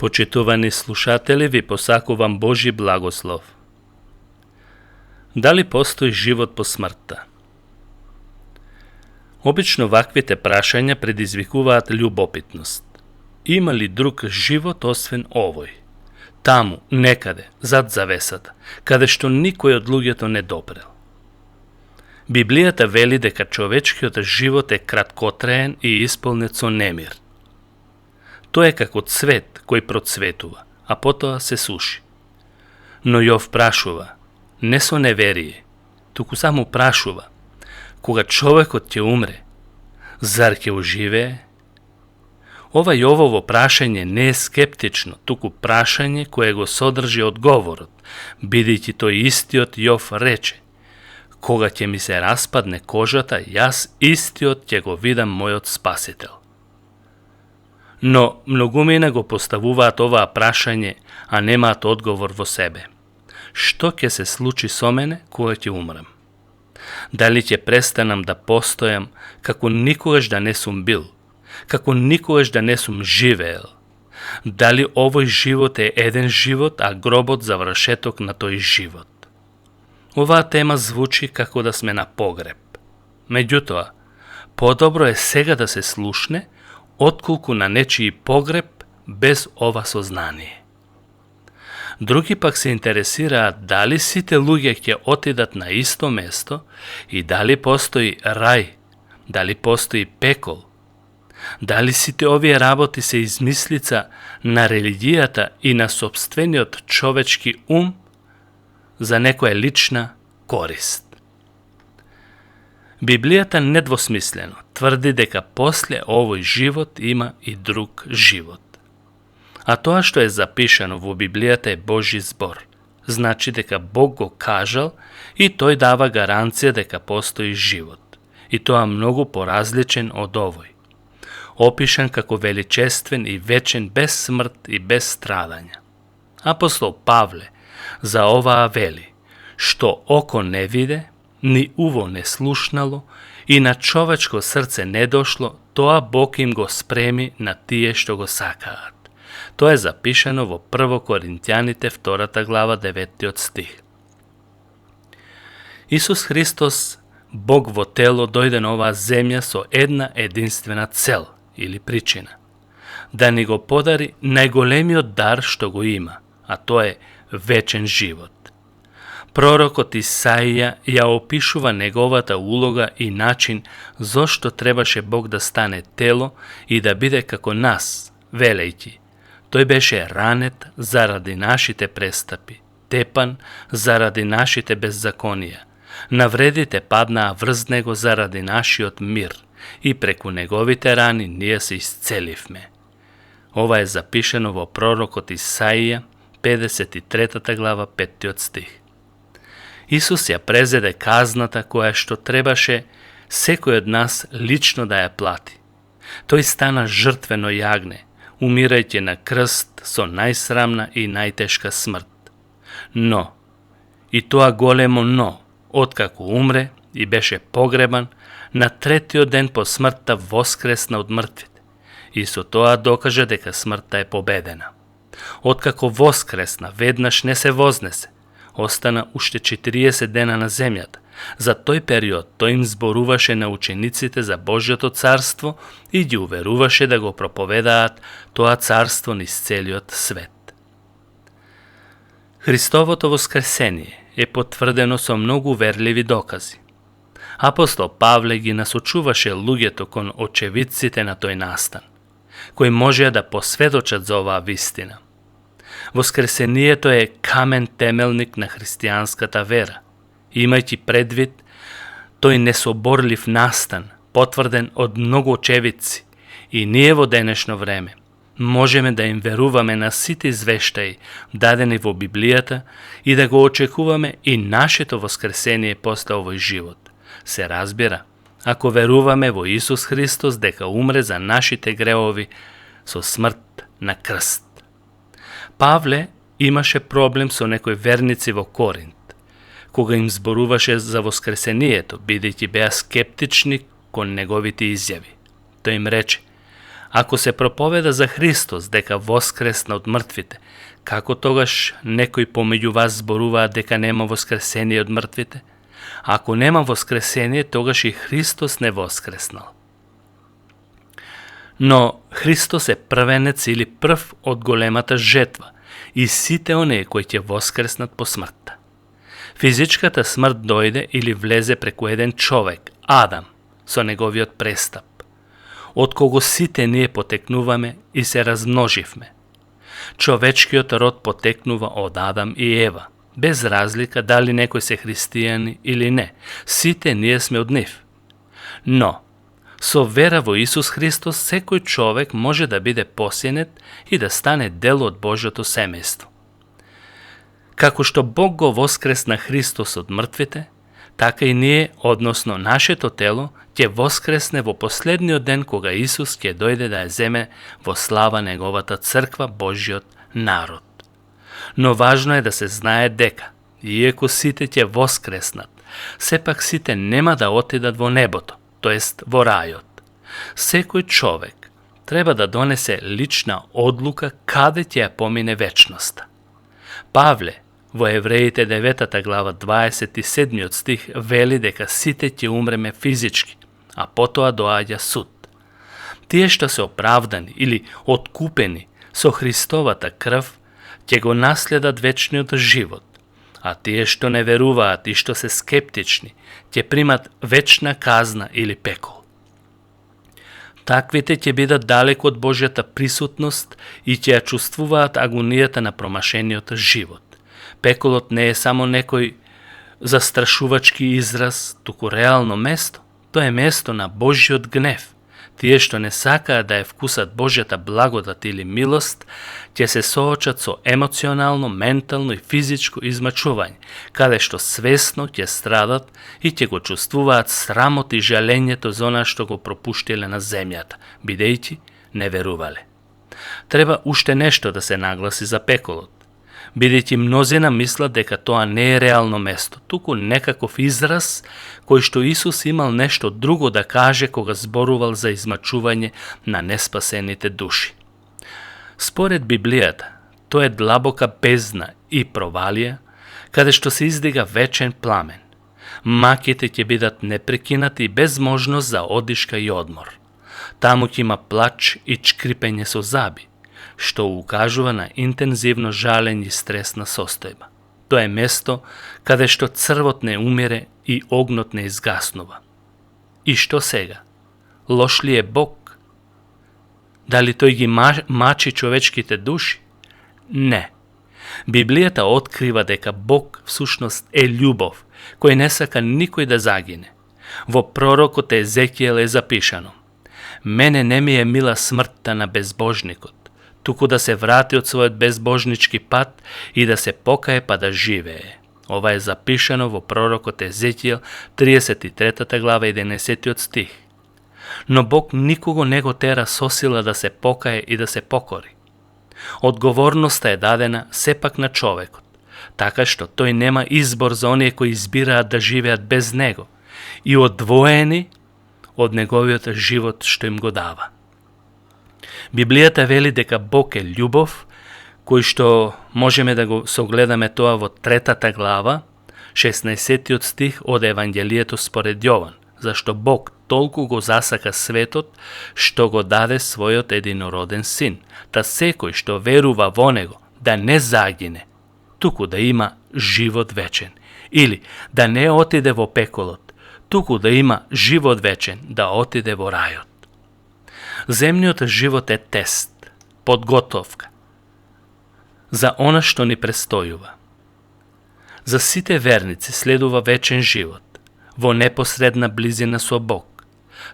Почитувани слушатели, ви посакувам Божи благослов. Дали постои живот по смртта? Обично ваквите прашања предизвикуваат љубопитност. Има ли друг живот освен овој? Таму, некаде, зад завесата, каде што никој од луѓето не допрел. Библијата вели дека човечкиот живот е краткотраен и исполнет со немир. Тоа е како цвет кој процветува, а потоа се суши. Но Јов прашува, не со неверие, туку само прашува, кога човекот ќе умре, зар ќе оживее? Ова Јовово прашање не е скептично, туку прашање кое го содржи одговорот, бидејќи тој истиот Јов рече, кога ќе ми се распадне кожата, јас истиот ќе го видам мојот Спасител. Но многумина го поставуваат оваа прашање, а немаат одговор во себе. Што ќе се случи со мене кога ќе умрам? Дали ќе престанам да постојам како никогаш да не сум бил, како никогаш да не сум живеел? Дали овој живот е еден живот, а гробот завршеток на тој живот? Оваа тема звучи како да сме на погреб. Меѓутоа, подобро е сега да се слушне, отколку на нечии погреб без ова сознание. Други пак се интересираат дали сите луѓе ќе отидат на исто место и дали постои рај, дали постои пекол. Дали сите овие работи се измислица на религијата и на сопствениот човечки ум за некоја лична корист. Библијата недвосмислено тврди дека после овој живот има и друг живот. А тоа што е запишано во Библијата е Божи збор. Значи дека Бог го кажал и тој дава гаранција дека постои живот. И тоа многу поразличен од овој. Опишан како величествен и вечен без смрт и без страдања. Апостол Павле за оваа вели, што око не виде, ни уво не слушнало и на човечко срце не дошло, тоа Бог им го спреми на тие што го сакаат. Тоа е запишано во 1 Коринтјаните 2 глава 9 стих. Исус Христос, Бог во тело, дојде на оваа земја со една единствена цел или причина. Да ни го подари најголемиот дар што го има, а тоа е вечен живот. Пророкот Исаија ја опишува неговата улога и начин зошто требаше Бог да стане тело и да биде како нас, велејќи, тој беше ранет заради нашите престапи, тепан заради нашите беззаконија, навредите паднаа врз него заради нашиот мир и преку неговите рани ние се исцеливме. Ова е запишено во пророкот Исаија, 53 глава, 5 стих. Исус ја презеде казната која што требаше секој од нас лично да ја плати. Тој стана жртвено јагне, умирајќи на крст со најсрамна и најтешка смрт. Но, и тоа големо но, откако умре и беше погребан, на третиот ден по смртта воскресна од мртвите и со тоа докажа дека смртта е победена. Откако воскресна, веднаш не се вознесе, остана уште 40 дена на земјата. За тој период тој им зборуваше на учениците за Божјото царство и ги уверуваше да го проповедаат тоа царство низ целиот свет. Христовото воскресение е потврдено со многу верливи докази. Апостол Павле ги насочуваше луѓето кон очевидците на тој настан, кои можеа да посведочат за оваа вистина. Воскресението е камен темелник на христијанската вера, имајќи предвид тој несоборлив настан, потврден од многу очевидци, и ние во денешно време можеме да им веруваме на сите извештаи дадени во Библијата и да го очекуваме и нашето воскресение после овој живот. Се разбира, ако веруваме во Исус Христос дека умре за нашите греови со смрт на крст. Павле имаше проблем со некои верници во Коринт, кога им зборуваше за воскресението, бидејќи беа скептични кон неговите изјави. Тој им рече, Ако се проповеда за Христос дека воскресна од мртвите, како тогаш некои помеѓу вас зборуваат дека нема воскресение од мртвите? Ако нема воскресение, тогаш и Христос не воскреснал. Но Христос е првенец или прв од големата жетва и сите оние кои ќе воскреснат по смртта. Физичката смрт дојде или влезе преку еден човек, Адам, со неговиот престап, од кого сите ние потекнуваме и се размноживме. Човечкиот род потекнува од Адам и Ева, без разлика дали некој се христијани или не, сите ние сме од нив. Но, со вера во Исус Христос, секој човек може да биде посенет и да стане дел од Божјото семејство. Како што Бог го воскресна Христос од мртвите, така и ние, односно нашето тело, ќе воскресне во последниот ден кога Исус ќе дојде да ја земе во слава неговата црква, Божјиот народ. Но важно е да се знае дека, иако сите ќе воскреснат, сепак сите нема да отидат во небото, тоест во рајот. Секој човек треба да донесе лична одлука каде ќе ја помине вечноста. Павле во Евреите 9 глава 27 стих вели дека сите ќе умреме физички, а потоа доаѓа суд. Тие што се оправдани или откупени со Христовата крв ќе го наследат вечниот живот, а тие што не веруваат и што се скептични ќе примат вечна казна или пекол. Таквите ќе бидат далеку од Божјата присутност и ќе ја чувствуваат агонијата на промашениот живот. Пеколот не е само некој застрашувачки израз, туку реално место. Тоа е место на Божјиот гнев. Тие што не сакаат да ја вкусат Божјата благодат или милост, ќе се соочат со емоционално, ментално и физичко измачување, каде што свесно ќе страдат и ќе го чувствуваат срамот и жалењето за она што го пропуштиле на земјата, бидејќи не верувале. Треба уште нешто да се нагласи за пеколот, бидејќи мнозина мислат дека тоа не е реално место, туку некаков израз кој што Исус имал нешто друго да каже кога зборувал за измачување на неспасените души. Според Библијата, тоа е длабока бездна и провалија, каде што се издига вечен пламен. Маките ќе бидат непрекинати и без можност за одишка и одмор. Таму ќе има плач и чкрипење со заби, што укажува на интензивно жалење и стресна состојба. Тоа е место каде што црвот не умире и огнот не изгаснува. И што сега? Лош ли е Бог? Дали тој ги мачи човечките души? Не. Библијата открива дека Бог всушност е љубов, кој не сака никој да загине. Во пророкот Езекијел е запишано: Мене не ми е мила смртта на безбожникот, туку да се врати од својот безбожнички пат и да се покае па да живее. Ова е запишано во пророкот Езекијел 33 глава 11 стих. Но Бог никого не го тера со сила да се покае и да се покори. Одговорноста е дадена сепак на човекот, така што тој нема избор за оние кои избираат да живеат без него и одвоени од неговиот живот што им го дава. Библијата вели дека Бог е љубов, кој што можеме да го согледаме тоа во 3 глава, 16 стих од Евангелието според Јован, зашто Бог толку го засака светот, што го даде својот единороден син, та секој што верува во него да не загине, туку да има живот вечен, или да не отиде во пеколот, туку да има живот вечен, да отиде во рајот. Земниот живот е тест, подготовка за она што ни престојува. За сите верници следува вечен живот, во непосредна близина со Бог.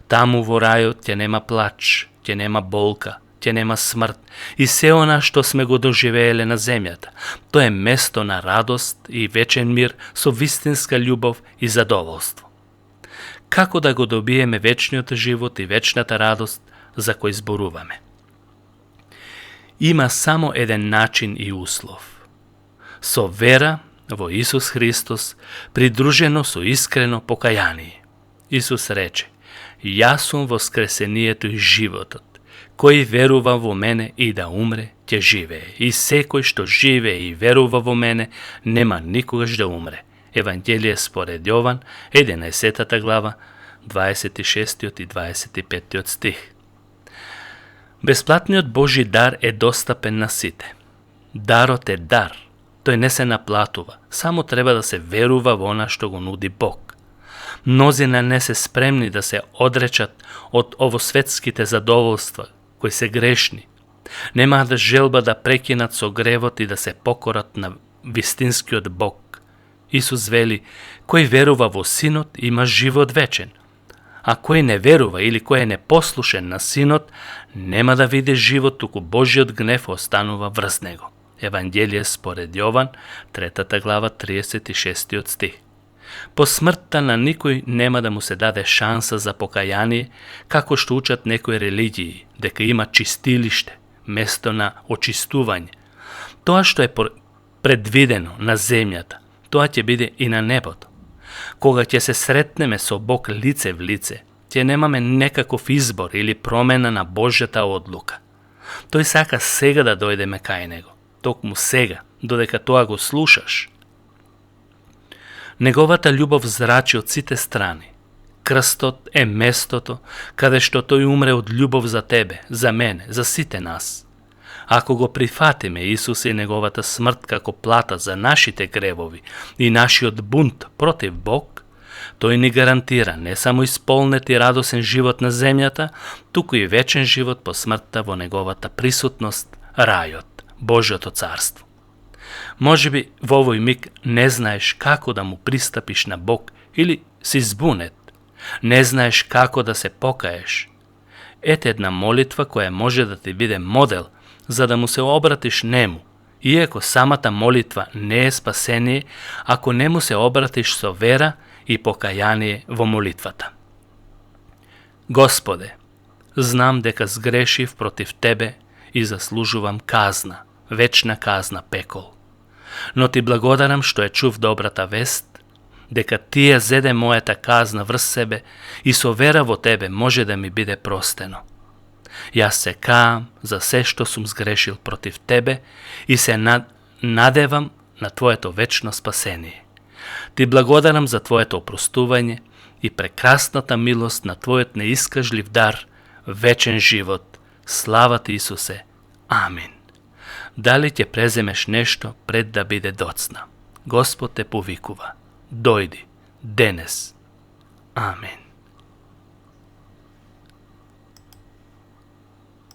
Таму во рајот ќе нема плач, ќе нема болка, ќе нема смрт и се она што сме го доживееле на земјата. Тоа е место на радост и вечен мир со вистинска љубов и задоволство. Како да го добиеме вечниот живот и вечната радост за кој зборуваме? Има само еден начин и услов. Со вера во Исус Христос, придружено со искрено покаяние. Исус рече: Јас сум воскресението и животот. Кој верува во мене и да умре, ќе живее. И секој што живее и верува во мене, нема никогаш да умре. Евангелие според Јован, 11 глава, 26 и 25 стих. Бесплатниот Божи дар е достапен на сите. Дарот е дар. Тој не се наплатува. Само треба да се верува во она што го нуди Бог. Мнозина не се спремни да се одречат од овосветските задоволства, кои се грешни. Немаат желба да прекинат со гревот и да се покорат на вистинскиот Бог. Исус вели, кој верува во Синот има живот вечен, а кој не верува или кој е непослушен на Синот, нема да види живот, туку Божиот гнев останува врз него. Евангелие според Јован, 3 глава, 36 стих. По смртта на никој нема да му се даде шанса за покаяние, како што учат некои религии, дека има чистилиште, место на очистување. Тоа што е предвидено на земјата, тоа ќе биде и на небото. Кога ќе се сретнеме со Бог лице в лице, ќе немаме некаков избор или промена на Божјата одлука. Тој сака сега да дојдеме кај Него, токму сега, додека тоа го слушаш. Неговата љубов зрачи од сите страни. Крстот е местото каде што тој умре од љубов за тебе, за мене, за сите нас. Ако го прифатиме Исус и неговата смрт како плата за нашите гревови и нашиот бунт против Бог, тој ни гарантира не само исполнет и радосен живот на земјата, туку и вечен живот по смртта во неговата присутност, рајот, Божјото царство. Можеби во овој миг не знаеш како да му пристапиш на Бог или си збунет, не знаеш како да се покаеш. Ете една молитва која може да ти биде модел за да му се обратиш нему, иако самата молитва не е спасение, ако не му се обратиш со вера и покаяние во молитвата. Господе, знам дека сгрешив против Тебе и заслужувам казна, вечна казна пекол. Но Ти благодарам што ја чув добрата вест, дека Ти ја зеде мојата казна врз себе и со вера во Тебе може да ми биде простено. Јас се каам за се што сум сгрешил против Тебе и се надевам на Твоето вечно спасение. Ти благодарам за Твоето опростување и прекрасната милост на Твојот неискажлив дар, вечен живот. Слава Ти, Исусе. Амин. Дали ќе преземеш нешто пред да биде доцна? Господ те повикува. Дојди, денес. Амин.